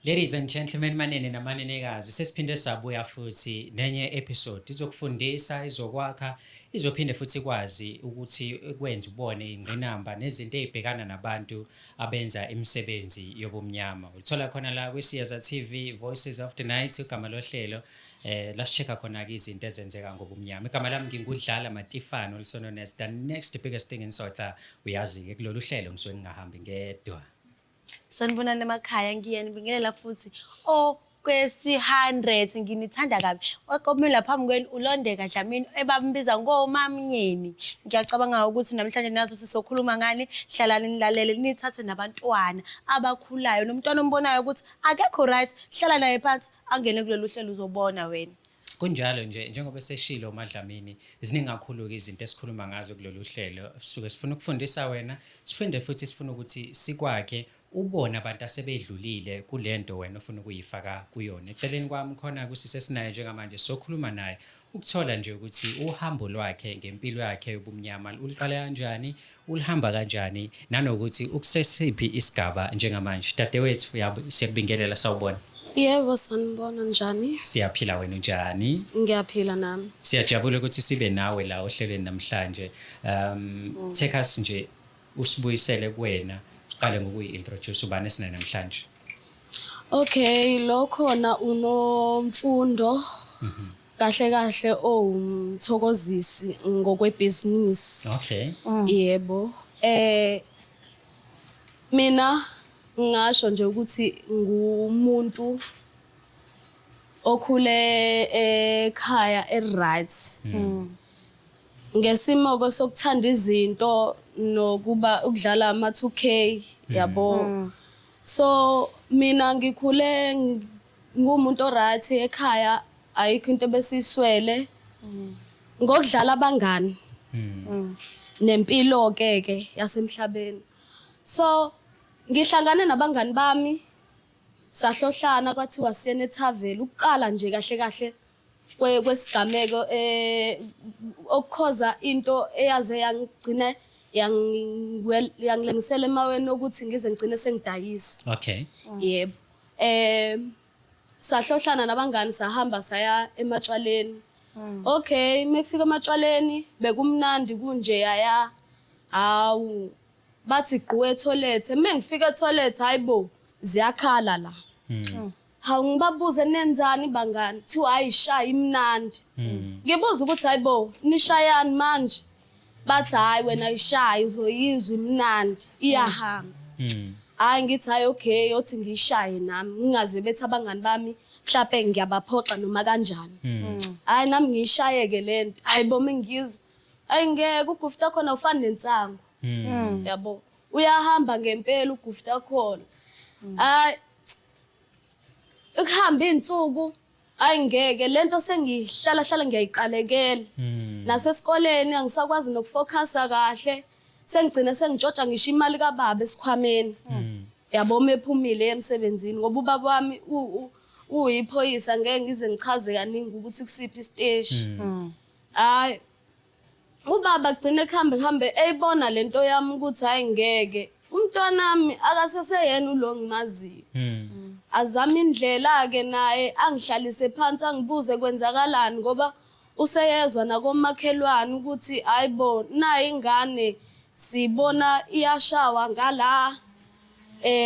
Ladies and gentlemen, manene namanenekazi, sesiphinde sabuya futhi nenye episode. Izokufundisa, izokwakha, izophinde futhi ikwazi ukuthi ikwenze ubone ingqinamba nezinto ezibhekana nabantu abenza imisebenzi yobumnyama. Uthola khona la kwiSiyeza TV, Voices of the Night, igama lohlelo la si-check-a khona-ke izinto ezenzeka ngobumnyama. Igama lami ngingudlala Matifano, also known as the next biggest thing in South. Uyazi-ke kulolu hlelo ngisuke ngingahambi ngedwa. Sanibonani emakhaya, ngiyanibingelela futhi okwesi-100. Nginithanda kabi. Okomela phambi kwenu uLondeka Dlamini, ebambiza ngomamnyeni. Ngiyacabanga ukuthi namhlanje nazi ukuthi sokhuluma ngani. Hlalani nilalele, nithathe nabantwana abakhulayo, nomntwana ombonayo ukuthi akekho right, hlala naye phansi, angene kulolu hlelo, uzobona wena. Kunjalo nje, njengoba seshilo uMadlamini, ziningi kakhulu-ke izinto esikhuluma ngazo kulolu hlelo. Sisuke sifuna ukufundisa wena, sifunde futhi sifuna ukuthi sikwakhe ubone abantu asebedlulile kulento wena ofuna ukuyifaka kuyona. Eceleni kwami khona kusisesinaye njengamanje, sokhuluma naye ukuthola nje ukuthi uhambo lwakhe ngempilo yakhe yobumnyama uliqala kanjani, ulihamba kanjani, nanokuthi ukusesiphi isigaba njengamanje. Dadewethu, siyakubingelela, sawubona. Yebo, sanibona, njani? Siyaphila, wena unjani? Ngiyaphila nami. Siyajabula ukuthi sibe nawe la ohlelweni namhlanje. Take us nje, usibuyisele kuwena, uqale ngokuyi-introduce, ubani esinaye namhlanje? Okay, lo khona uNomfundo. Kahle kahle owumthokozisi ngokwebhizinisi. Yebo. Mina ngingasho nje ukuthi ngumuntu okhule ekhaya e-right. Ngesimo ke sokuthanda izinto nokuba ukudlala ama 2K, yabo. So mina ngikhule ngumuntu oright ekhaya, ayikho into ebesiyiswele. Ngokudlala abangani nempilo ke ke yasemhlabeni. So ngihlangane nabangani bami, sahlohlana, kwathiwa siyene ethaveni. Ukuqala nje kahle kahle kwesigameko okukhoza into eyaze yangigcina yangilengisela emaweni ukuthi ngize ngigcine sengidayisa. Yebo. Sahlohlana nabangani, sahamba saya ematshwaleni. Okay, mekufika ematshwaleni bekumnandi kunje yaya. Hawu, bathi gqu etoilet. Mengifika etoilet, hayibo, ziyakhala la. Hawu, ngibabuze, "Nenzani bangani?" Kuthiwa, "Hayi, shaya imnandi." Ngibuza ukuthi, "Hayibo, nishayani manje?" Bathi, "Hayi wena, ishaya uzoyizwa, imnandi, iyahamba." Hayi, ngithi, "Hayi okay, othi ngiyishaye nami, ngingaze bethi abangani bami mhlawumbe ngiyabaphoxa noma kanjani." Hayi, nami ngiyishayeke lento. Hayibo, mengizwa, hayi ngeke, ugufta khona ufana nensangu. Yabo. Uyahamba ngempela ugufta khona. Hayi, ukuhamba insuku, hayi ngeke, lento sengihlala hlala ngiyayiqalekela. Nasesikoleni angisakwazi nokufocusa kahle. Sengigcina sengitshotsha ngisho imali kababa esikhwameni. Yabo, mephumile emsebenzini, ngoba ubaba wami uyiphoyisa, ngeke ngize ngichaze kaningi ukuthi kusiphi isiteshi. Hayi, ubaba gcina kuhambe kuhambe eyibona lento yami ukuthi hayi ngeke, umntwanami akaseseyena ulo ngimaziyo. Azama indlela ke naye angihlalise phansi, angibuze kwenzakalani, ngoba useyezwa nakomakhelwane ukuthi hayibo, nayi ingane sibona iyashawa ngala,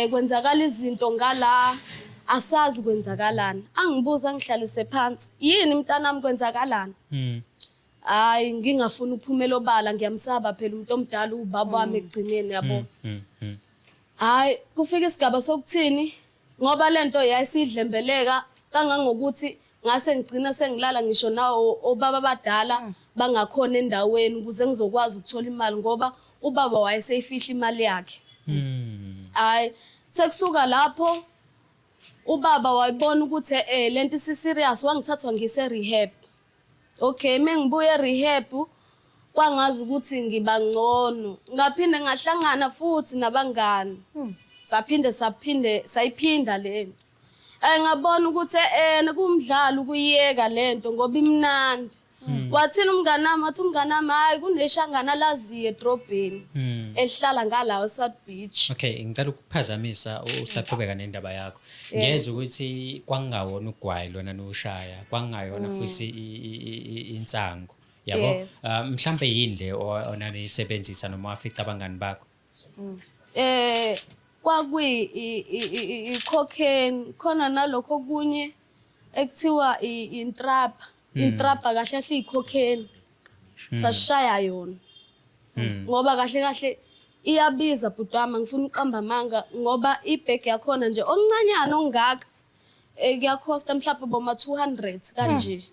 kwenzakala izinto ngala, asazi kwenzakalani. Angibuza, angihlalise phansi, "Yini mntanami, kwenzakalani?" Hayi, ngingafuni ukuphumela obala, ngiyamsaba phela umuntu omdala, ubaba wami ekugcineni, yabo. Hayi, kufika isigaba sokuthini, ngoba lento yayisidlembeleka kangangokuthi ngase ngigcina sengilala ngisho nawo obaba abadala bangakhona endaweni ukuze ngizokwazi ukuthola imali, ngoba ubaba wayeseyifihla imali yakhe. Hayi, sekusuka lapho ubaba wayibona ukuthi lento isi-serious, wangithathwa ngise rehab. Okay, mengibuye rehab kwangazi ukuthi ngiba ngcono. Ngaphinde ngahlangana futhi nabangani. Saphinde saphinde sayiphinda lento. Ngabona ukuthi kumdlalo ukuyiyeka lento ngoba imnandi. Wathini umngani wami? Wathi umngani wami, hhayi, kuneshangana laziyo edrobheni elihlala ngala eSouth Beach. Okay, ngicela ukuphazamisa usaqhubeka nendaba yakho. Ngiyezwa ukuthi kwakungawona ugwayi lona niwushaya, kwakungayona futhi insangu. Yabo? Yes. Mhlambe yini le onaniyisebenzisa noma wafica abangani bakho? Kwakuyi i-cocaine, khona nalokho okunye ekuthiwa intrapa. Intrapa kahle kahle i-cocaine. Sasishaya yona. Ngoba kahle kahle iyabiza bhuti wami, angifuni ukuqamba amanga, ngoba ibhegi yakhona nje okuncanyana okungaka, kuyakhosta mhlawumbe boma 200 kanje.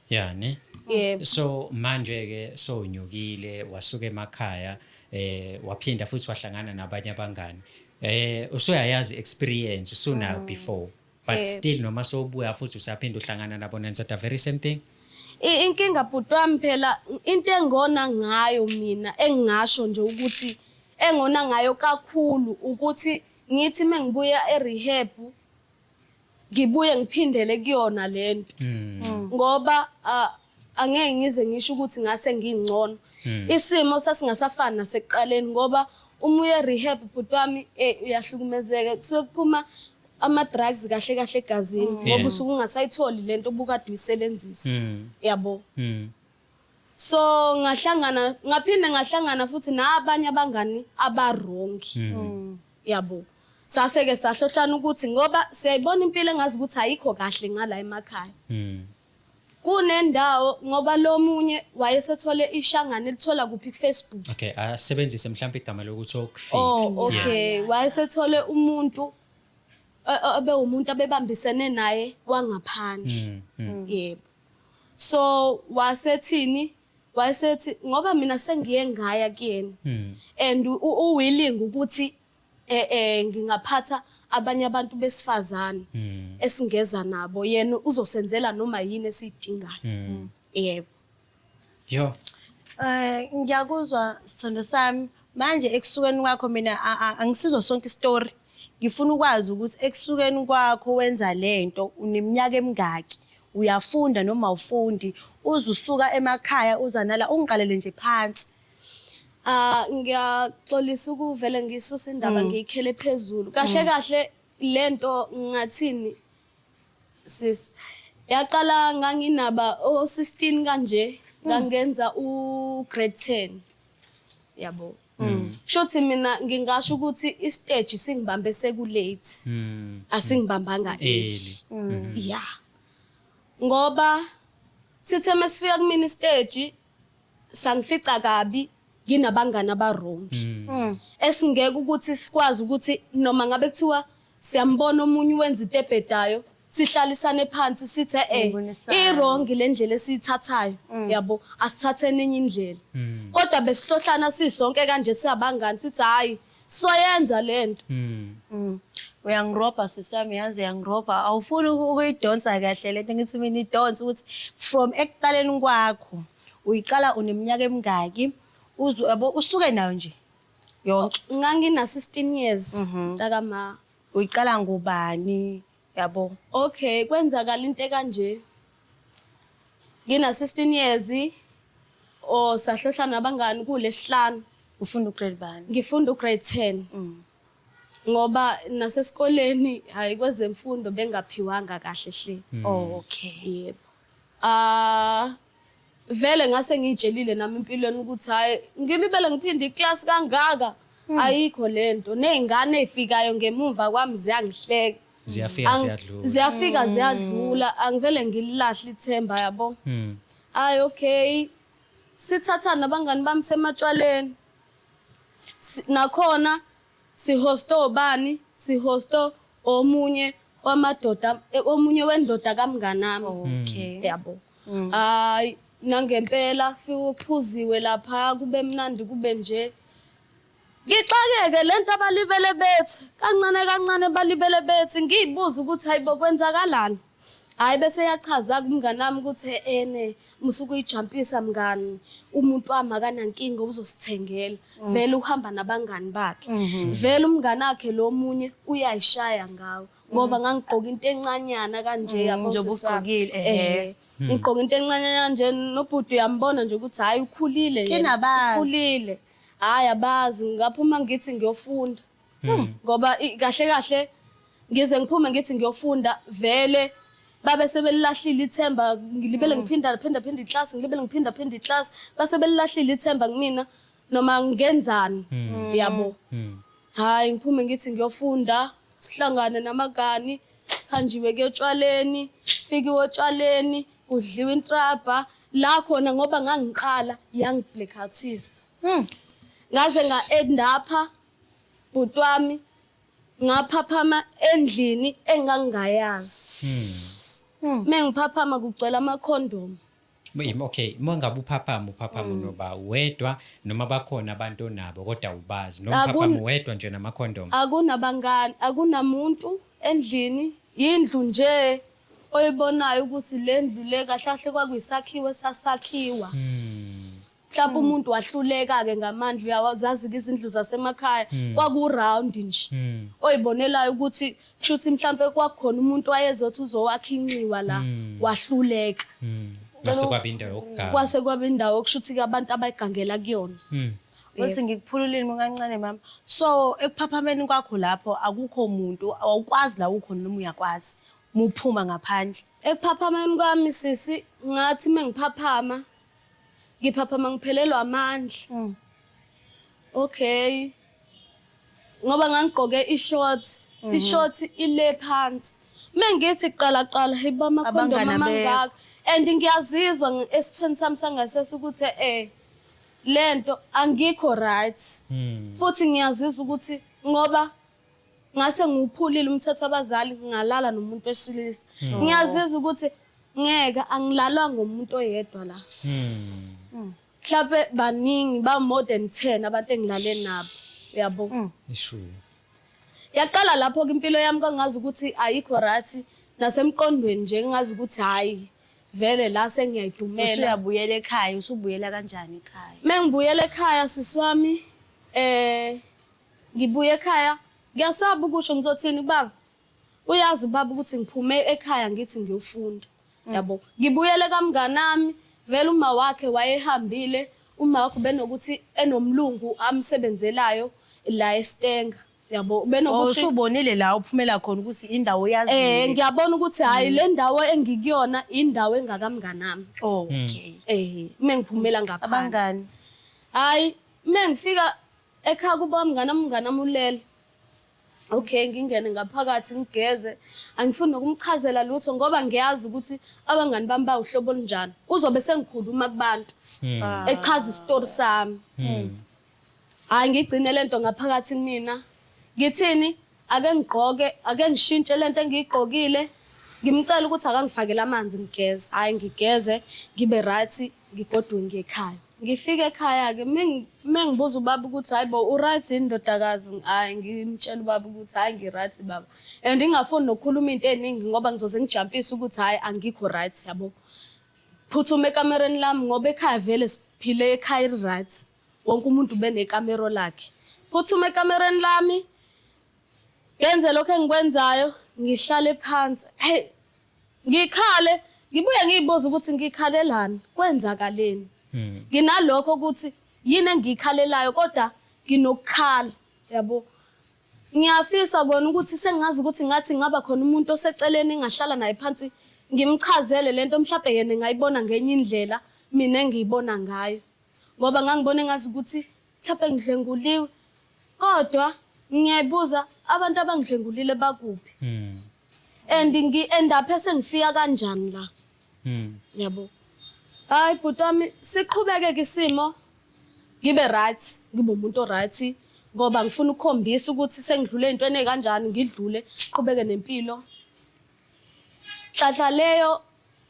Yeah, ne? Yebo. So manje ke sowunyukile, wasuka emakhaya, waphinda futhi wahlangana nabanye abangani. Usuyayazi experience usunayo before, but still noma sowubuya futhi usaphinda uhlangana nabo nenza the very same thing. Inkinga bhuti wami phela, into engona ngayo mina, engingasho nje ukuthi engona ngayo kakhulu, ukuthi ngithi mengibuya e-rehab ngibuye ngiphindele kuyona lento, ngoba angeke ngize ngisho ukuthi ngase ngingcono. Isimo sasingasafani nasekuqaleni, ngoba uma uye rehab bhuti wami, uyahlukumezeka, kusuke kuphuma ama-drugs kahle kahle egazini, ngoba usuke ungasayitholi lento obukade uyisebenzisa, yabo. So ngahlangana, ngaphinde ngahlangana futhi nabanye abangani aba-wrong, yabo. Sase-ke sahlohlana ukuthi ngoba siyayibona impilo engazi ukuthi ayikho kahle ngala emakhaya, kunendawo, ngoba lo munye wayesethole ishangane elithola kuphi, ku-Facebook. Okay, asebenzise mhlawumbe igama lokuthi okufika. Oh, okay, wayesethole umuntu ebe umuntu abebambisene naye wangaphandle, yebo. So wasethini, wayesethi ngoba mina sengiye ngaya kuyena and uwilling ukuthi ngingaphatha abanye abantu besifazane esingeza nabo, yena uzosenzela noma yini esiyidingayo, yebo. Yo. Ngiyakuzwa sithando sami. Manje ekusukeni kwakho, mina angisizwa sonke istory. Ngifuna ukwazi ukuthi ekusukeni kwakho wenza lento uneminyaka emingaki? Uyafunda noma awufundi? Uze usuka emakhaya uza nala, ungiqalele nje phansi. Ah, ngiyaxolisa ukuvele ngisuse indaba ngiyikhele phezulu. Kahle kahle lento ngathini sis, yaqala nganginaba o 16 kanje, ngangenza u grade 10, yabo. Shothi mina ngingasho ukuthi istage singibambe sekulate, asingibambanga early. Early, yeah, ngoba sithe mesifika kumina stage sangifica kabi nginabangani aba-wrong, esingeke ukuthi sikwazi ukuthi noma ngabe kuthiwa siyambona omunye wenza into ebhedayo, sihlalisane phansi sithe Nibonisane. I-wrong le ndlela esiyithathayo, yabo, asithatheni enye indlela. Kodwa besihlohlana sisonke kanje siyabangani, sithi hhayi, soyenza lento. Uyangirobha sisi wami, yazi uyangirobha. Awufuni ukuyidonsa kahle lento, ngithi mina idonsa ukuthi from ekuqaleni kwakho uyiqala uneminyaka emingaki, uze yabo usuke nayo nje yonke. Ngangina 16 years, mntakama. Uyiqala ngubani, yabo? Okay, kwenzakala into ekanje. Ngina 16 years o sahlohla nabangani kulesihlanu. Ufunda ugrade bani? Ngifunda ugrade 10. Ngoba nasesikoleni hayi, kwezemfundo bengaphiwanga kahle hle. Oh, okay. Yebo. Ah, vele ngase ngiyitshelile nami empilweni ukuthi hayi, ngilibele ngiphinde iclass kangaka. Ayikho lento. Nezingane ezifikayo ngemumva kwami ziyangihleka. Ziyafika ziyadlula. Ziyafika ziyadlula, angivele ngililahle ithemba, yabo. Hayi, okay. Sithathana nabangani bami sematshwaleni. Nakhona sihosto obani? Sihosto omunye wamadoda, omunye wendoda kamnganami. Yabo. Hayi, nangempela fika uphuziwe lapha, kube mnandi, kube nje. Ngixakeke lento abalibele bethi kancane kancane, balibele bethi, ngiyibuza ukuthi hayibo, kwenzakalani? Hayi, bese yachaza kumngani wami ukuthi ene musuke uyijampisa mngani, umuntu wami akanankinga, uzosithengela, vele uhamba nabangani bakhe, vele umngani wakhe lo munye uyayishaya ngawo, ngoba ngangigqoka into encanyana kanje, yabo, Njengoba sisi wami. ugqokile, ehhe. Ehhe. Ngigqoke into encane kanje, nobhuti uyambona nje ukuthi hhayi ukhulile yena, Kinabazi. ukhulile. Hhayi abazi, ngaphuma ngithi ngiyofunda. Ngoba kahle kahle ngize ngiphume ngithi ngiyofunda vele babe sebelilahlile ithemba, ngilibele ngiphinda phinda phinda iklasi, ngilibele ngiphinda phinda iklasi, base belilahlile ithemba kumina noma ngenzani, yabo. Hhayi ngiphume ngithi ngiyofunda, sihlangane namagani, hanjiwe kuyotshwaleni, fikiwe otshwaleni, kudliwa intrabha, la khona ngoba ngangiqala yangi-blackoutisa. Ngaze nga-end up-a bhuti wami ngaphaphama endlini engangingayazi. Mengiphaphama kugcwele amakhondomu. Okay, uma ngabe uphaphama uphaphama unoba wedwa noma bakhona abantu onabo kodwa ubazi noma uphaphama wedwa nje namakhondomu. Akunabangani, akunamuntu endlini, yindlu nje oyibonayo ukuthi le ndlu le kahle kahle kwakuyisakhiwo esasakhiwa. Mhlawumbe umuntu wahluleka-ke ngamandla, uyawazazi-ke izindlu zasemakhaya, kwaku-round nje. Oyibonelayo ukuthi kushuthi mhlampe kwakukhona umuntu wayezothi uzowakha inxiwa la, wahluleka. Kwase kwaba indawo yokuganga. Kwase kwaba indawo kushuthi-ke abantu abayigangela kuyona. Uthi ngikuphululeni kancane mama. So ekuphaphameni kwakho lapho akukho muntu, awukwazi la ukhona noma uyakwazi muphuma ngaphandle. Ekuphaphameni kwami sisi, ngathi mengiphaphama, ngiphaphama ngiphelelwa amandla. Okay. Ngoba ngangigqoke i-short, i-short ile phansi. Mengithi qala qala hayibo amakhondomu Abangani abekho. amangaka. And ngiyazizwa esithweni sami sangasese ukuthi lento angikho right. Futhi ngiyazizwa ukuthi ngoba ngase ngiwuphulile umthetho wabazali ngalala nomuntu wesilisa. Ngiyazizwa ukuthi ngeke angilalwa ngomuntu oyedwa la. Mhlawumbe baningi ba more than 10 abantu engilale nabo, uyabo. Ishu. Yaqala lapho ke impilo yami kangazi ukuthi ayikho right, nasemqondweni nje ngingazi ukuthi hayi vele la sengiyayidumela. Usuyabuyela ekhaya, usubuyela kanjani ekhaya? Mengibuyela ekhaya sisi wami, ngibuye ekhaya, ngiyasaba ukusho ngizothini baba. Uyazi ubaba ukuthi ngiphume ekhaya ngithi ngiyofunda. Yabo. Ngibuyele kamnganami, vele uma wakhe wayehambile, uma wakhe benokuthi enomlungu amsebenzelayo la eStenga. Yabo, benokuthi Usubonile la uphumela khona ukuthi indawo oyaziyo. Ngiyabona ukuthi hayi le ndawo engikuyona indawo engakamnganami. Okay. Mengiphumela ngaphandle. Abangani. Hayi, mengifika ekhaya kuba mnganami, umnganami ulele. Okay, ngingene ngaphakathi ngigeze. Angifuni nokumchazela lutho ngoba ngiyazi ukuthi abangani bami bawuhlobo olunjani. Uzobe sengikhuluma kubantu. Echaza isitori sami. Hayi ngigcine lento ngaphakathi kumina. Ngithini? Ake ngigqoke, ake ngishintshe lento engiyigqokile. Ngimcela ukuthi akangifakele amanzi ngigeze. Hayi ngigeze, ngibe right, ngigoduke ngiye ekhaya. Ngifike ekhaya ke mengibuza ubaba ukuthi hayibo u right yini ndodakazi, hayi ngimtshela ubaba ukuthi hayi ngi right baba. And ngingafuni nokukhuluma into eningi ngoba ngizoze ngijampise ukuthi hayi angikho right yabo. Phuthume ekamereni lami ngoba ekhaya vele siphile ekhaya iri right. Wonke umuntu ubenekamero lakhe. Phuthume ekamereni lami, ngenze lokho engikwenzayo, ngihlale phansi. Hey, ngikhale, ngibuye ngiyibuze ukuthi ngikhalelani, kwenzakaleni. Nginalokho ukuthi yini engikhalelayo kodwa nginokukhala, yabo. Ngiyafisa kona ukuthi sengazi ukuthi ngathi ngaba khona umuntu oseceleni engahlala naye phansi ngimchazele lento, mhlawumbe yena engayibona ngenye indlela mina engiyibona ngayo. Ngoba ngangibona engazi ukuthi mhlawumbe ngidlenguliwe, kodwa ngiyayibuza abantu abangidlengulile bakuphi. And ngi-end up sengifika kanjani la. Yabo. Hayi bhuti wami, siqhubeke ke isimo, ngibe right, ngibe umuntu o-right ngoba ngifuna ukukhombisa ukuthi sengidlule ey'ntweni ey'kanjani, ngidlule, qhubeke nempilo. Nhlanhla leyo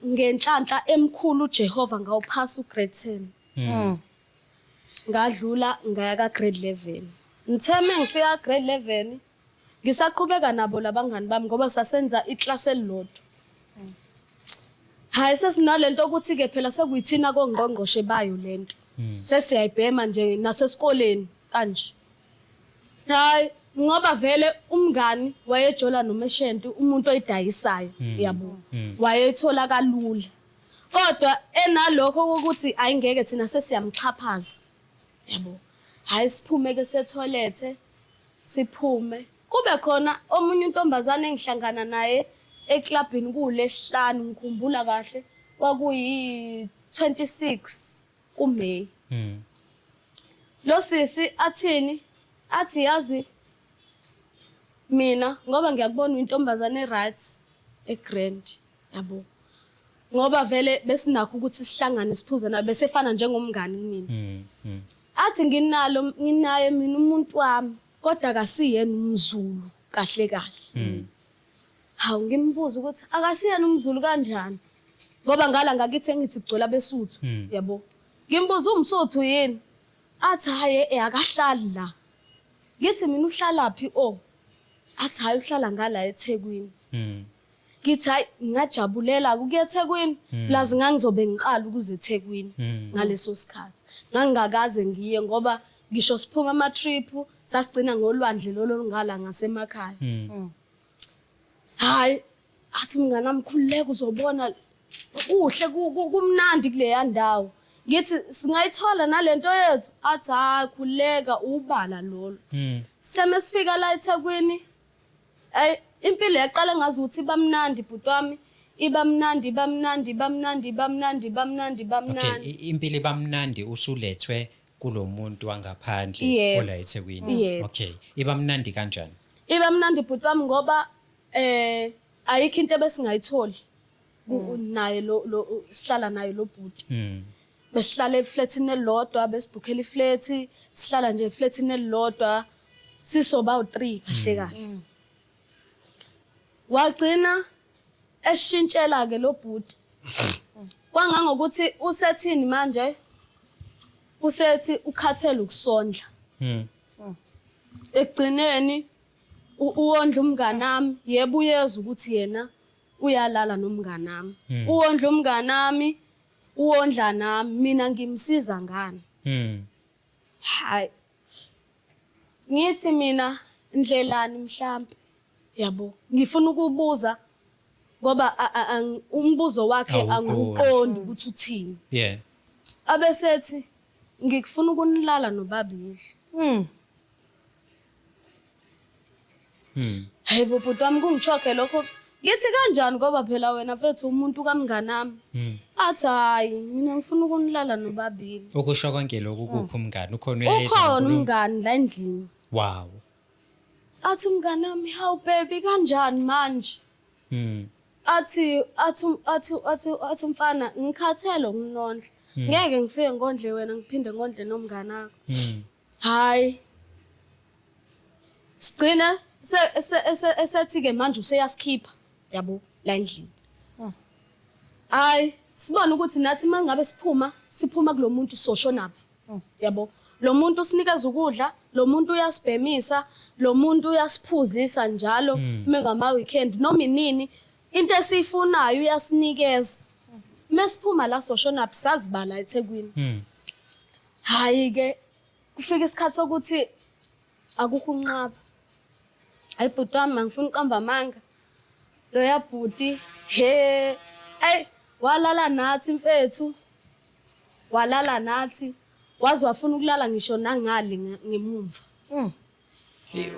ngenhlanhla emkhulu uJehova ngawuphasa u-grade 10. Ngadlula ngaya ka grade 11. Ngithe mengifika grade 11 ngisaqhubeka nabo labangani bami ngoba sasenza iclass elilodwa. Hayi sesinalento ukuthi ke phela sekuyithina kongqongqoshe bayo lento. Sesiyayibhema nje nasesikoleni kanje. Hayi ngoba vele umngani wayejola nomeshenti umuntu oyidayisayo, yabo. Wayethola kalula. Kodwa enalokho kokuthi ayingeke thina sesiyamxhaphaza. Yabo. Hayi siphume ke setholethe siphume. Kube khona omunye untombazane engihlangana naye eklabhini kuwuLesihlanu ngikhumbula kahle kwakuyi 26 kuMay. Lo sisi athini? Athi yazi mina ngoba ngiyakubona uyintombazane e-right e-grand yabo. Ngoba vele besinakho ukuthi sihlangane siphuze naye besefana njengomngani kumina. Athi nginalo nginaye mina umuntu wami kodwa akasiyena umZulu kahle kahle. Hawu ngimbuza ukuthi akasiyena umZulu kanjani? Ngoba ngala ngakithi engithi kugcwele abeSuthu yabo. Ngimbuza umSuthu yini? Athi hhayi eh akahlali la. Ngithi mina uhlalaphi o? Athi hhayi uhlala ngala eThekwini. Ngithi hhayi ngingajabulela-ke ukuya eThekwini plus ngangizobe ngiqala ukuza eThekwini ngaleso sikhathi. Ngangingakaze ngiye ngoba ngisho siphuma ama-trip sasigcina ngolwandle lolu olungala ngasemakhaya. Hhayi athi mngani wami khululeka uzobona kuhle kumnandi kuleya ndawo. Ngithi singayithola nalento yethu athi hhayi khululeka ubala lolo. Seme sifika la eThekwini Ey impilo yaqala ngazuthi iba mnandi bhuti wami iba mnandi iba mnandi iba mnandi iba mnandi iba mnandi iba Okay, mnandi. impilo iba mnandi usulethwe kulomuntu wangaphandle Yebo. ola eThekwini. Yebo. Okay, iba mnandi kanjani? Iba mnandi bhuti wami ngoba eh ayikho into ebesingayitholi naye lo lo sihlala naye lo bhuti. Besihlala eflatini elilodwa besibhukhela iflat sihlala nje eflatini elilodwa sisoba u3 kahle kahle. Wagcina eshintshela ke lo bhuti. Kwangangokuthi usethini manje usethi ukhathele ukusondla. Ekugcineni uwondla umnganami yebo uyezwa ukuthi yena uyalala nomnganami. Uwondla umnganami uwondla nami mina ngimsiza ngani? Hayi. Ngithi mina ndlelani mhlampe yabo ngifuna ukubuza ngoba umbuzo wakhe angiwuqondi ukuthi uthini. Yeah. Abesethi ngikufuna ukunilala nobabili. Hayi bo bhuti wami kungishoke lokho. Ngithi kanjani ngoba phela wena mfethu umuntu kamnganami. Athi hayi mina ngifuna ukunilala nobabili. Ukusho konke lokhu kuphi umngani? Ukhona uyayizwa Ukhona inkulumo? umngani la endlini. Wow. Athi umnganami hawu baby kanjani manje? Athi athi athi athi athi umfana ngikhathele ukunondla. Ngeke ngifike ngondle wena ngiphinde ngondle nomngani wakho. Hayi. Sigcina esethi-ke manje useyasikhipha yabo la endlini. Hayi sibone ukuthi nathi uma ngabe siphuma siphuma kulo muntu soshonaphi yabo. Lo muntu usinikeza ukudla, lo muntu uyasibhemisa, lo muntu uyasiphuzisa njalo uma ngama-weekend noma inini into esiyifunayo uyasinikeza. Mesiphuma la soshonaphi sazibala eThekwini. Hhayi-ke kufika isikhathi sokuthi akukho unqaba. Hayi bhuti wami angifuni uqamba amanga. Loya bhuti he ey walala nathi mfethu. Walala nathi waze wafuna ukulala ngisho nangali ngemumva.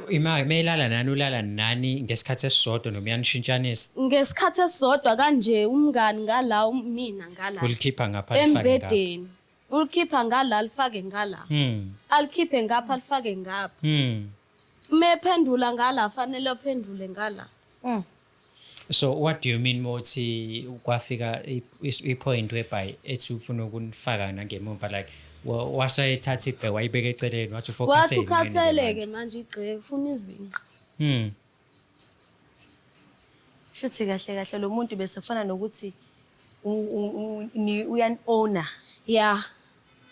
Ima mayelala nani ulala nani ngesikhathi esisodwa noma uyanishintshanisa? Ngesikhathi esisodwa kanje umngani ngala mina ngala. Ulikhipha ngapha alifake ngapha. Embedeni. Ulikhipha ngala alifake ngala. Alikhiphe ngapha alifake ngapha. Uma ephendula ngala fanele aphendule ngala. So what do you mean mothi kwafika i-point whereby ethi ufuna ukunifaka nangemumva like wasayethatha igqe wayibeka eceleni wathi ufocus Wathi ukhathele-ke manje igqe ufuna izinqa. Shuthi kahle kahle lo muntu bese kufana nokuthi uyani-owner. Ya.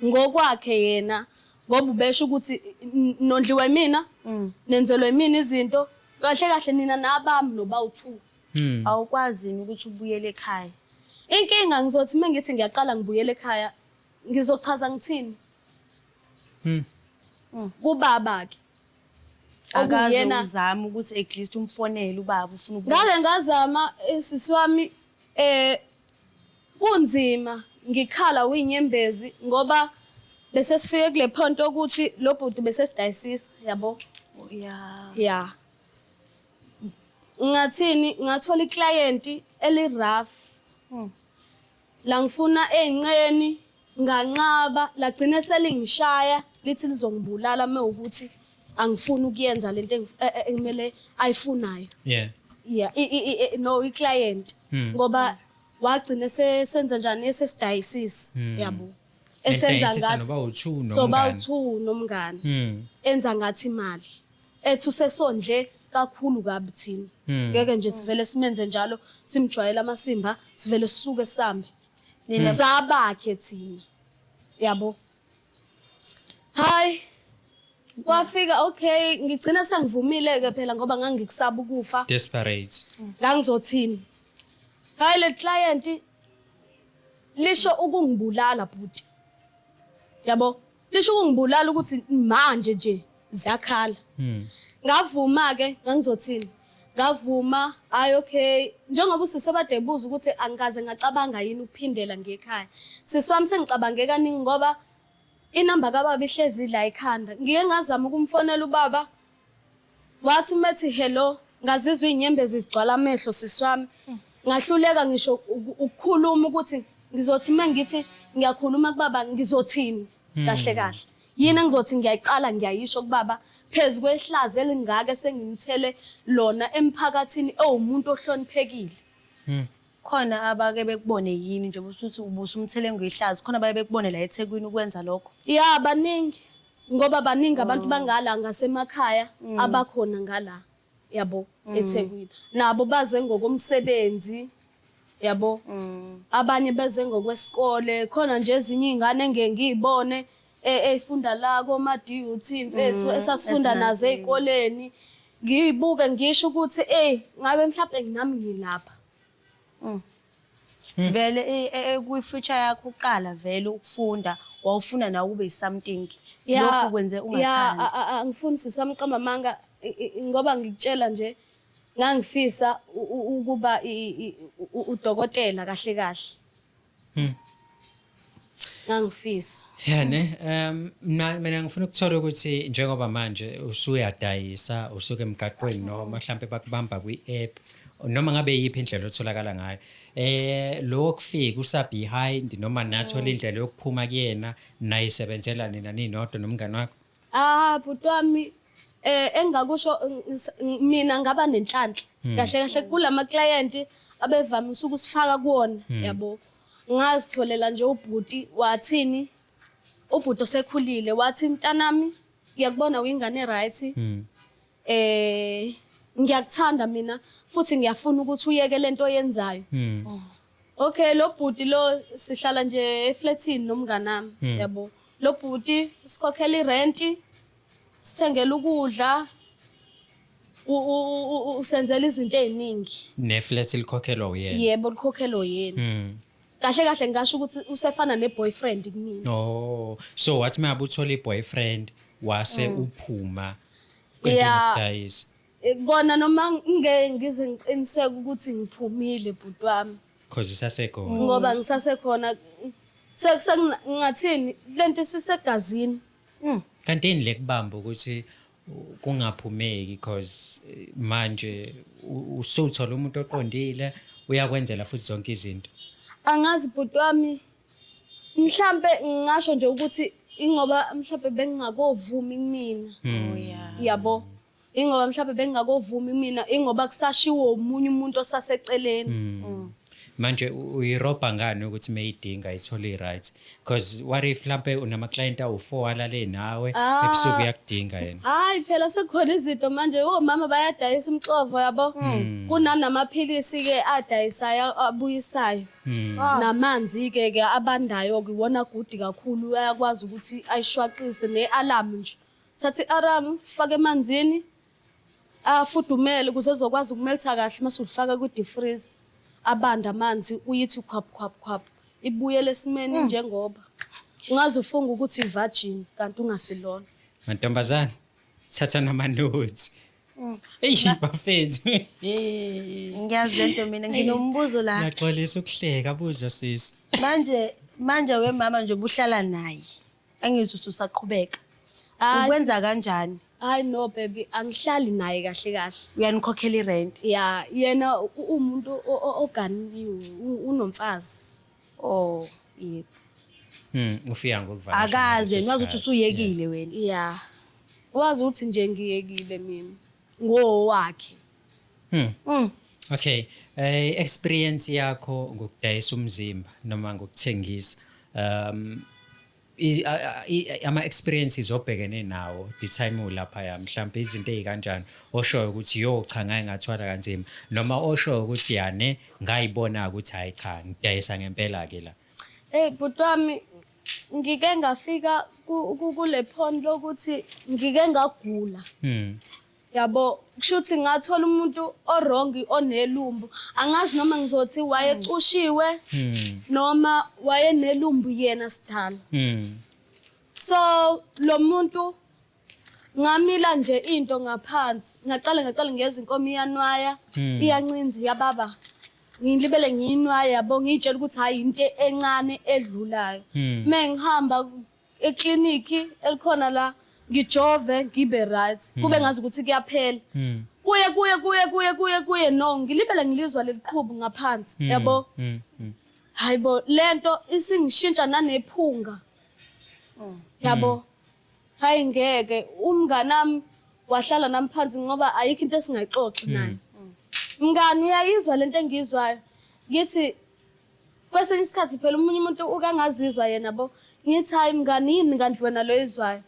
Ngokwakhe yena ngoba ubesho ukuthi nondliwa yimina, nenzelwa yimina izinto, kahle kahle nina nabami nobawu-two. Awukwazi yini ukuthi ubuyele ekhaya? Inkinga ngizothi uma ngithi ngiyaqala ngibuyele ekhaya, ngizochaza ngithini? Kubaba-ke. Akaze Okuyena- uzame ukuthi at least umfonele ubaba ufuna ukubuya. Ngake ngazama sisi wami Kunzima ngikhala winyembezi ngoba bese sifike kule point ukuthi lo bhuti bese sidayisisa yabo. Yeah. Yeah. Ngathini ngathola iclient eli rough. La ngifuna ezinqeni nganqaba lagcina selingishaya lithi lizongibulala mewukuthi angifuni ukuyenza lento engimele ayifunayo. Yeah. Yeah, no i-client ngoba wagcina senza njani esesidayisisa yabo. Esenza Nidayisisa ngathi noba u-two so nomngani. bawu-two nomngani. Enza ngathi imali. Ethi usesondle kakhulu kabi thina. Ngeke nje sivele simenze njalo simjwayele amasimba sivele sisuke sihambe. Nina Sabakhe thina. Yabo. Hayi. Kwafika okay ngigcina sengivumile ke phela ngoba ngangikusaba ukufa. Desperate. Ngangizothini? Hayi le client lisho ukungibulala bhuti. Yabo, lisho ukungibulala ukuthi manje nje ziyakhala. Ngavuma ke ngangizothini? Ngavuma, hayi okay, njengoba usisi obade ebuza ukuthi angikaze ngacabanga yini ukuphindela ngekhaya. Sisi wami sengicabange kaningi ngoba inamba kababa ihlezi la ekhanda. Ngike ngazama ukumfonela ubaba wathi umethi hello ngazizwa izinyembezi zigcwala amehlo sisi wami. Ngahluleka ngisho ukukhuluma ukuthi ngizothi mengithi ngiyakhuluma kubaba ngizothini kahle kahle. Yini engizothi ngiyayiqala ngiyayisho kubaba phezu kwehlazo elingaka esengimthele lona emphakathini ewumuntu ohloniphekile. Khona abake bekubone yini njengoba usuthi ubusumthele ngehlazo khona abaye bekubone la eThekwini ukwenza lokho? Ya baningi ngoba baningi abantu bangala ngasemakhaya abakhona ngala yabo eThekwini. Nabo baze ngokomsebenzi yabo. Abanye beze ngokwesikole khona nje ezinye izingane engeke ngiyibone eyifunda la koma DUT mfethu esasifunda nazo ezikoleni ngiyibuke ngisho ukuthi ngabe mhlawumbe nami ngilapha. Vele kwi future yakho uqala vele ukufunda wawufuna nawe ube something lokhu kwenze ungathandi. Angifuni sisi wami qamba manga ngoba ngikutshela nje ngangifisa ukuba udokotela kahle kahle. Ngangifisa. Yeah ne mina ngifuna ukuthola ukuthi njengoba manje usuyadayisa usuke emgaqweni noma mhlambe bakubamba kwi-app noma ngabe yiphi indlela otholakala ngayo lo kufika usa behind noma nathola indlela yokuphuma kuyena nayisebenzela nina ninodwa nomngani wakho? Bhuti wami engakusho mina ngaba nenhlanhla kahle kahle kulama client abevamise ukusifaka kuwona yabo. Ngazitholela nje ubhuti wathini ubhuti osekhulile wathi mntanami ngiyakubona uyingane right ngiyakuthanda mina futhi ngiyafuna ukuthi uyeke lento oyenzayo. Okay lo bhuti lo sihlala nje eflatini nomnganami yabo. Lo bhuti sikhokhela irent sithengela ukudla usenzela izinto eziningi. Ne flat likhokhelwa uyena. Yebo likhokhelwa uyena. Kahle kahle ngisho ukuthi usefana ne boyfriend kumina. Oh so wathi mabe uthola i boyfriend wase uphuma kwento. Kona noma ngeke ngize ngiqiniseke ukuthi ngiphumile bhuti wami. Because isasekhona. Ngoba ngisasekhona sengathini lento isisegazini. Kanti yini lekubamba ukuthi kungaphumeki because manje usuthola umuntu oqondile uyakwenzela futhi zonke izinto. Angazi bhuti wami mhlambe ngisho nje ukuthi ingoba mhlambe bengingakovumi kumina. Oh yeah. Yabo. Ingoba mhlambe bengingakovumi mina ingoba kusashiwo umunye umuntu osaseceleni. Manje uyirobha ngani ukuthi mayidinga ithole i-right? Because what if mhlambe unama client awu4 alale nawe ebusuku uyakudinga yena? Hayi phela sekukhona izinto manje omama bayadayisa imxovo yabo. Kunanamaphilisi ke adayisayo abuyisayo. Namanzi ke ke abandayo ke iwona gudi kakhulu uyakwazi ukuthi ayishwaqise nealarm nje. Thatha ialarm faka emanzini afudumele ukuze ezokwazi ukumeltha kahle mase ufaka ku deep freeze abanda amanzi uyithi khwap khwap khwap ibuyele esimeni njengoba ungaze ufunga ukuthi virgin kanti ungasilona. Mantombazana thatha nama notes. Eyi bafethu. Ngiyazi lento mina, nginombuzo la. Ngiyaxolisa ukuhleka, buza sisi. Manje wemama nje ubuhlala naye. Angizwi ukuthi usaqhubeka. Hayi, Ukwenza kanjani? Hayi no baby, angihlali naye kahle kahle. Uyanikhokhela irent? Ya, yena uwumuntu oganiwe, unomfazi. Oh. Yebo. Ufika ngokuvakasha Akaze ngaleso wazi ukuthi sikhathi. usuyekile wena. Ya. Wazi ukuthi nje ngiyekile mina. Ngowakhe. Okay, experience yakho ngokudayisa umzimba noma ngokuthengisa, ama experiences obhekene nawo the time ulapha, ya, mhlawumbe izinto ezikanjani oshoyo ukuthi yo cha, ngake ngathwala kanzima, noma oshoyo ukuthi yane ngayibona ukuthi hayi cha, ngidayisa ngempela ke la? Hey bhuti wami, ngike ngafika kule point lokuthi ngike ngagula. Yabo, kushuthi ngathola umuntu o-wrong onelumbu. Angazi noma ngizothi wayecushiwe noma wayenelumbu yena sidala. So lo muntu ngamila nje into ngaphansi, ngaqala ngiyezwa inkomo iyanwaya, iyancinza, iyababa. Ngilibele ngiyinwaya, yabo, ngiyitshela ukuthi hayi, into encane edlulayo. Mengihamba ekliniki elikhona la, ngijove, ngibe right, kube ngazi ukuthi kuyaphela. Kuye kuye kuye kuye kuye kuye, no, ngilibele ngilizwa leliqhubu ngaphansi, yabo. Hayibo, lento isingishintsha nanephunga, yabo. Hayi ngeke, umnganami wahlala nami phansi ngoba ayikho into esingayixoxi naye. Mngani, uyayizwa lento engiyizwayo? Ngithi kwesinye isikhathi phela omunye umuntu ukangazizwa yena bo. Ngithi hayi mngani, yini kanti wena lo oyizwayo?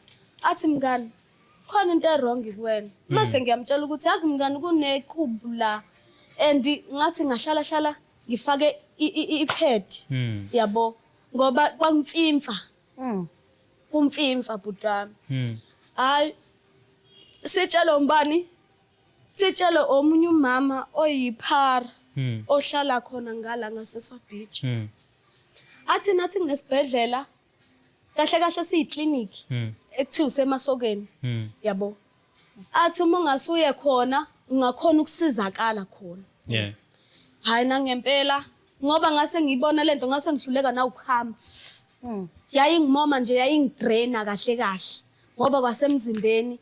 Athi mngani, khona into e-wrong kuwena. Mase ngiyamtshela ukuthi yazi mngani, kuneqhubu la and ngathi ngahlala hlala ngifake i-pad, yabo, ngoba kwangimfimfa, kumfimfa bhuti wami. Hayi, sitshele umbani, sitshele omunye umama oyiphara ohlala khona ngala ngasesa beach. Athi nathi kunesibhedlela kahle kahle siyikliniki ekuthiwa usemasokeni, yabo. Athi uma ungasuye khona ungakhona ukusizakala khona. Hayi nangempela, ngoba ngase ngiyibona lento, ngase ngihluleka na ukuhamba. Yayingimoma nje, yayingidraina kahle kahle, ngoba kwasemzimbeni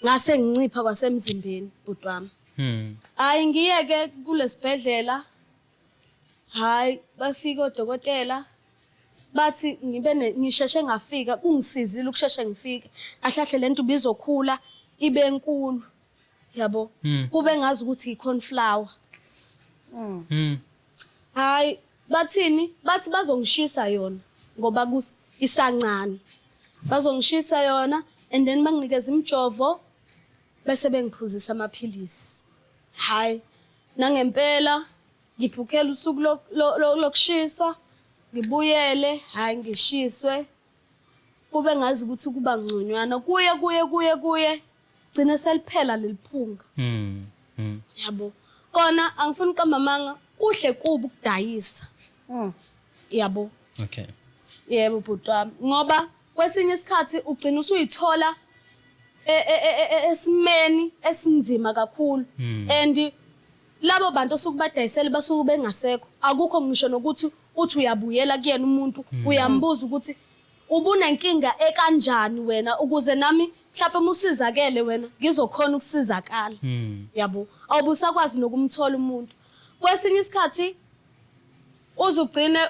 ngase ngincipha kwasemzimbeni bhuti wami. Hayi, ngiyeke kulesibhedlela, hayi bafika odokotela bathi ngibe ngisheshe ngafika, kungisizile ukusheshe ngifike kahle kahle, lento ibizokhula ibe nkulu, yabo, kube ngazi ukuthi i-cornflower. Hayi bathini, bathi bazongishisa yona ngoba isancane, bazongishisa yona and then banginikeza imijovo bese bengiphuzisa amaphilisi. Hayi nangempela ngibhukhela usuku lokushiswa, ngibuyele, hayi ngishiswe, kube ngazi ukuthi kuba ngconywana, kuye kuye kuye kuye, gcine seliphela leliphunga. Yabo, kona angifuni uqamba amanga, kuhle kubi ukudayisa, yabo. Yebo bhuti wami, ngoba kwesinye isikhathi ugcina usuyithola esimeni esinzima kakhulu and labo bantu osuke badayisele basuke bengasekho, akukho ngisho nokuthi uthi uyabuyela kuyena umuntu uyambuza ukuthi ubunenkinga ekanjani wena, ukuze nami mhlawumbe uma usizakele wena ngizokhona ukusizakala, yabo. Awubusakwazi nokumthola umuntu. Kwesinye isikhathi uzugcine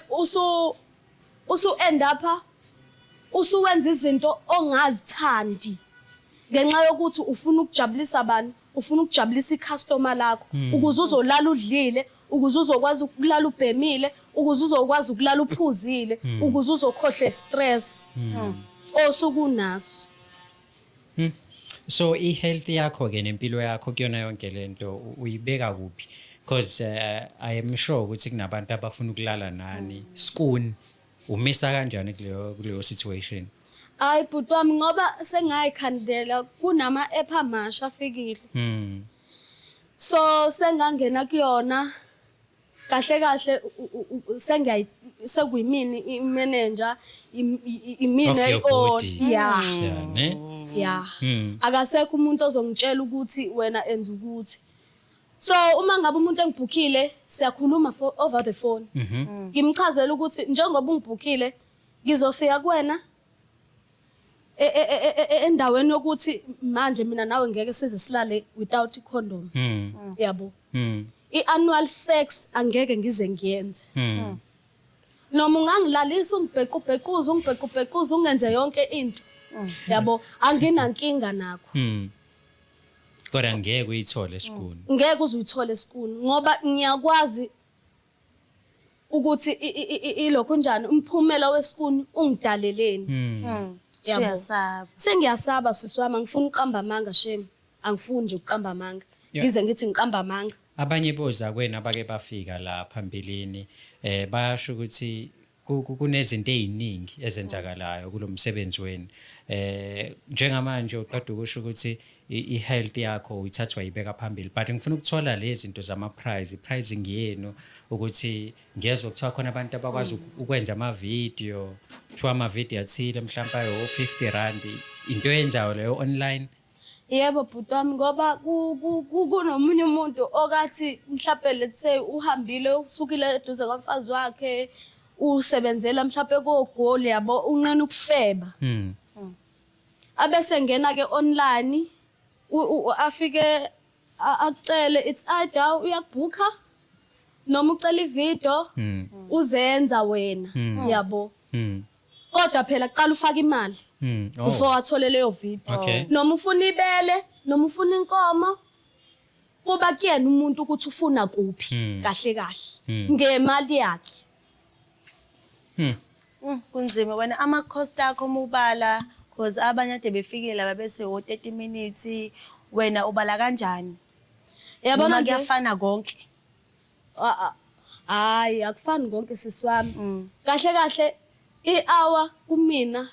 usu end up usuwenza izinto ongazithandi ngenxa yokuthi ufuna ukujabulisa abantu, ufuna ukujabulisa icustomer lakho, ukuze uzolala udlile, ukuze uzokwazi ukulala ubhemile, ukuze uzokwazi ukulala uphuzile, ukuze uzokhohlwa stress osukunaso. So i-health yakho ke nempilo yakho kuyona yonke lento uyibeka kuphi? Because I am sure ukuthi kunabantu abafuna ukulala nani. Skoon umisa kanjani kuleyo situation? Hayi bhuti wami, ngoba sengayikhandela kunama app amasha afikile. So sengangena kuyona kahle kahle, sengiyayi sekuyimini i-manager, imina Of your i-own. body. Yeah. Yeah, ne? Ya, akasekho umuntu ozongitshela ukuthi wena enza ukuthi. So uma ngabe umuntu engibhukhile, siyakhuluma over the phone, ngimchazela ukuthi njengoba ungibhukhile, ngizofika kuwena endaweni yokuthi manje mina nawe ngeke size silale without i-condom, yabo. I-anal sex angeke ngize ngiyenze. Noma ungangilalisa, ungibhequbhequze, ungibhequbhequze, ungenze yonke into, yabo, anginankinga nakho. Kodwa ngeke uyithole esikuni. Ngeke uze uyithole esikuni, ngoba ngiyakwazi ukuthi ilokhu njani umphumela wesikuni ungidaleleni. Yabo. Siyasaba. Sengiyasaba, sisi wami, angifuni ukuqamba amanga, shame, angifuni nje ukuqamba amanga. Ngize ngithi ngiqamba amanga. Abanye bozakwenu abake bafika la phambilini bayasho ukuthi kunezinto eziningi ezenzakalayo kulo msebenzi wenu. Njengamanje uqeda ukusho ukuthi i-health yakho uyithathwa yibeka phambili, but ngifuna ukuthola lezi zinto zama price, pricing yenu, ukuthi ngiyezwa kuthiwa khona abantu abakwazi ukwenza ama video, kuthiwa ama video athile mhlawumbe ayo 50 rand, into eyenzayo leyo online. Yebo, bhuti wami, ngoba kunomunye umuntu okathi mhlawumbe, let's say, uhambile, usukile eduze kwamfazi wakhe, usebenzela mhlawumbe koGoli, yabo, unqena ukufeba. Abese ngena ke online, afike akucele, it's either uyakubhukha noma ucela ivideo uzenza wena, yabo. Kodwa phela kuqala ufaka imali before athole leyo video. Noma ufuna ibele, noma ufuna inkomo, kuba kuyena umuntu ukuthi ufuna kuphi kahle kahle ngemali yakhe. Kunzima wena, ama-cost akho uma ubala, cause abanye ade befikile laba bese wo-30 minutes, wena ubala kanjani? Yabona Noma nje kuyafana konke? Ah, ah. Hayi, akufani konke, sisi wami. Kahle kahle i-hour kumina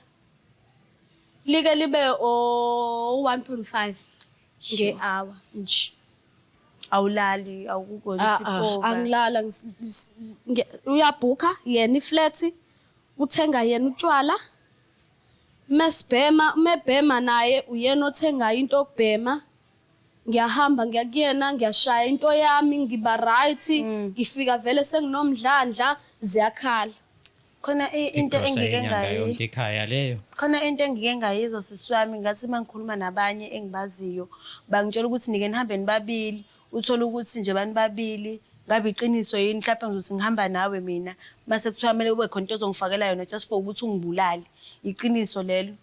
like libe o 1.5 nge-hour nje. Awulali, awukho Ah, ah, sleepover? Angilala, uyabhukha yena iflat, uthenga yena utshwala, mesibhema, mebhema naye uyena othenga into yokubhema. Ngiyahamba ngiyakuyena, ngiyashaya into yami, ngiba right, ngifika vele senginomdlandla, ziyakhala. Khona into Igrosa engike yenyanga ngayi yonke ekhaya leyo. Khona into engike ngayizwa, sisi wami, ngathi uma ngikhuluma nabanye engibaziyo, bangitshela ukuthi nike nihambe nibabili, uthole ukuthi nje bani babili, ngabe iqiniso yini? Mhlawumbe ngizothi ngihamba nawe mina, mase kuthiwa kumele kube khona into ozongifakela yona just for ukuthi ungibulale. Iqiniso lelo?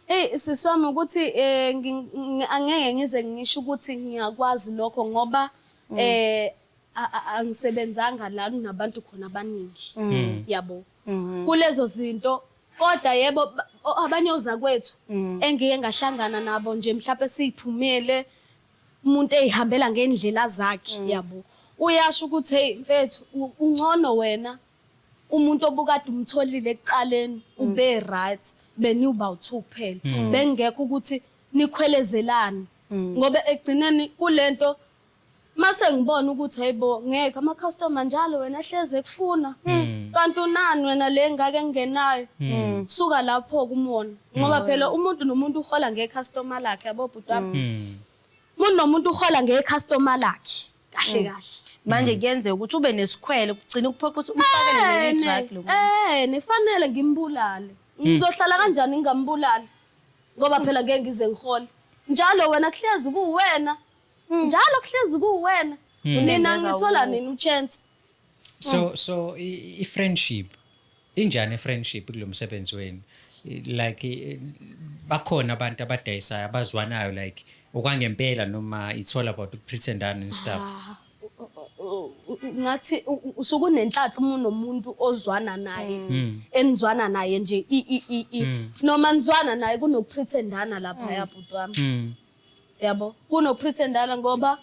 Hey, sisi wami, ukuthi angeke ngize ngisho ukuthi ngiyakwazi lokho, ngoba angisebenzanga la kunabantu khona abaningi, yabo, kulezo zinto. Kodwa yebo, abanye ozakwethu engike ngahlangana nabo nje, mhlawumbe siyiphumele, umuntu eyihambela ngendlela zakhe, yabo, uyasho ukuthi, "Hey mfethu, ungcono wena umuntu obukade umtholile ekuqaleni, ube right, beniwuba u2 kuphela, bengekho ukuthi nikhwelezelane." Ngoba ekugcineni kulento mase ngibona ukuthi hayibo, ngeke, ama-customer njalo wena hleze ekufuna, kanti unani wena le ngake engenayo, suka lapho kumona, ngoba phela umuntu nomuntu uhola nge-customer lakhe, yabo, bhuti wami. Umuntu nomuntu uhola nge-customer lakhe kahle kahle. Manje kuyenzeka ukuthi ube nesikhwele, kugcina ukuphoqa ukuthi umfakele leli drug lo muntu. Nefanele ngimbulale. Ngizohlala kanjani ngingambulali? Ngoba phela ngeke ngize ngihole. Njalo wena kuhlezi kuwena. Njalo kuhlezi kuwena. Mina Unembeza ngithola wuwo. nini uchance? So i-friendship injani, i-friendship kulo msebenzi wenu? Like bakhona abantu abadayisayo abazwanayo like okwangempela, noma it's all about ukupretendana and stuff? Ah, ngathi usuke unenhlanhla uma unomuntu ozwana naye, enizwana naye nje i i i i noma nizwana naye, kunokupretendana lapha, yabhuti wami. Yabo, kunokupretendana, ngoba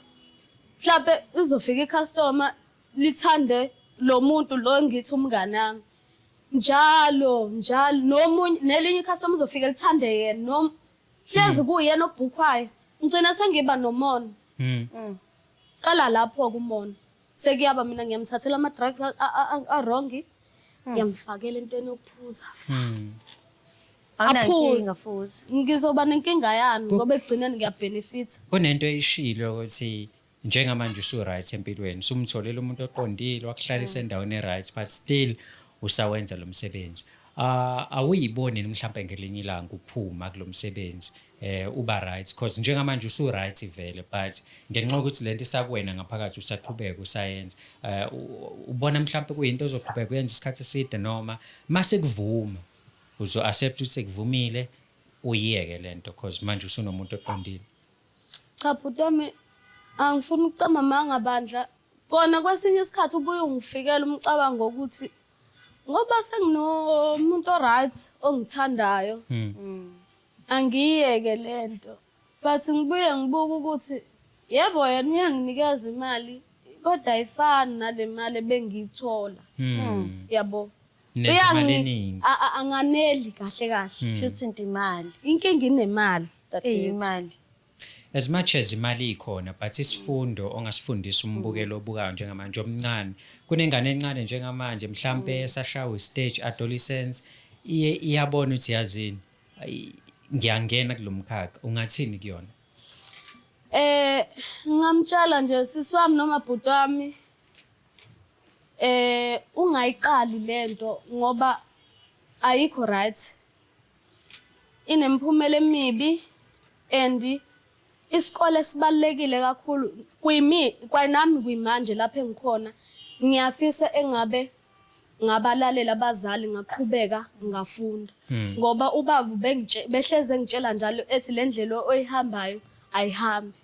mhlawumbe izofika icustomer lithande lo muntu lo ngithi umngane wami njalo njalo, nomunye nelinye icustomer izofika lithande yena, noma hlezi kuyena obhukhwayo, ngicina sengiba nomona. Qala lapho kumona sekuyaba mina ngiyamthathela ama-drugs a-wrong, ngiyamfakela entweni yokuphuza. Awunankinga Aphuze. futhi. Ngizoba nenkinga yami ngoba ekugcineni ngiya-benefit. Kunento eyishilo ukuthi njengamanje usu-right empilweni, usumtholile umuntu oqondile wakuhlalisa endaweni e-right, but still usawenza lo msebenzi. Awuyiboni yini mhlampe ngelinye ilanga uphuma kulo msebenzi, uba right? Because njengamanje usu-right vele, but ngenxa yokuthi lento isakuwena ngaphakathi usaqhubeka usayenza, ubona mhlampe kuyinto ozoqhubeka uyenza isikhathi eside, noma mase kuvuma uzo-accept ukuthi sekuvumile, uyiyeke lento cause manje usunomuntu oqondile? Cha bhuti wami, angifuni ukuqamba amanga bandla. Kona kwesinye isikhathi ubuye ungifikele umcabango wokuthi ngoba senginomuntu o-right ongithandayo, angiyeke lento. But ngibuye ngibuke ukuthi yebo, yena uyanginikeza imali, kodwa ayifani nale mali ebengiyithola. Yabo. Nenza imali eningi. Anganeli kahle kahle. Shuthi into imali. Inkinga inemali, dadewethu. Eyimali. As much as imali ikhona, but isifundo ongasifundisa umbukelo obukayo njengamanje omncane, kunengane encane njengamanje mhlampe esashawa stage adolescence, iye iyabona ukuthi yazini, ayi, ngiyangena kulomkhakha, ungathini kuyona? Ngingamtshela nje, sisi wami noma bhuti wami, ungayiqali lento ngoba ayikho right. Inemphumela emibi and isikole sibalulekile kakhulu kwimi, kwanami kuyimanje lapha engikhona ngiyafisa engabe ngabalalela abazali, ngaqhubeka ngafunda, ngoba ubaba behleze ngitshela njalo ethi le ndlela oyihambayo ayihambi,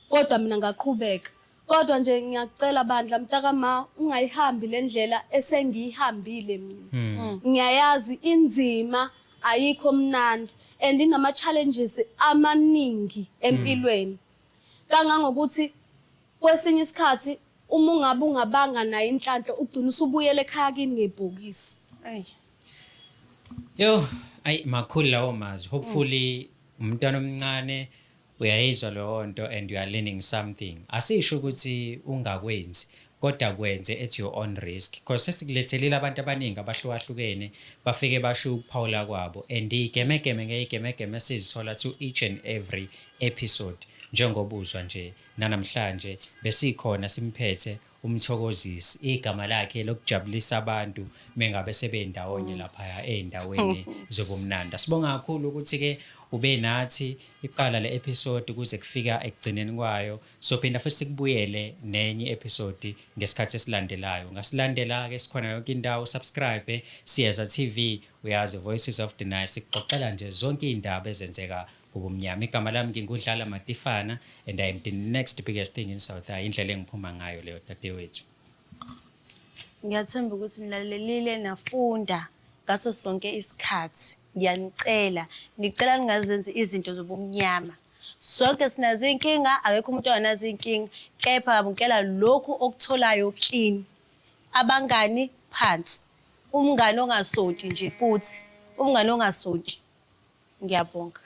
kodwa mina ngaqhubeka. Kodwa nje ngiyakucela bandla, mntakama, ungayihambi le ndlela esengiyihambile mina. Ngiyayazi inzima, ayikho mnandi and inama challenges amaningi empilweni, kangangokuthi kwesinye isikhathi uma ungabe ungabanga nayo inhlanhla, ugcina usubuyela ekhaya kini ngebhokisi. Ayi. Yo, ayi, makhulu lawo mazwi. Hopefully umntwana omncane uyayizwa leyo nto and you are learning something. Asisho ukuthi ungakwenzi, kodwa kwenze at your own risk, because sesikulethelile abantu abaningi abahlukahlukene, bafike basho ukuphawula kwabo and igemegeme ngeyigemegeme esizithola to each and every episode. Njengoba uzwa nje nanamhlanje besikhona simphethe uMthokozisi, igama lakhe lokujabulisa abantu mengabe sebendawonye laphaya ey'ndaweni zobumnandi. Sibonga kakhulu ukuthi-ke ube nathi iqala le episode kuze kufika ekugcineni kwayo. Sophinda futhi sikubuyele nenye episode ngesikhathi esilandelayo. Ngasilandela-ke, sikhona yonke indawo, subscribe Siyeza TV, uyazi, Voices of the Night, sikuxoxela nje zonke iy'ndaba ezenzeka kubumnyama. Igama lami ngingudlala Matifana and I am the next biggest thing in South. Indlela engiphuma ngayo leyo, dadewethu. Ngiyathemba ukuthi nilalelile, nafunda ngaso sonke isikhathi. Ngiyanicela, ngicela ningazenzi izinto zobumnyama. Sonke sinazo iy'nkinga, akekho umuntu onganazo iy'nkinga, kepha yamukela lokhu okutholayo kini. Abangani phansi. Umngani ongasonti nje futhi, umngani ongasonti. Ngiyabonga.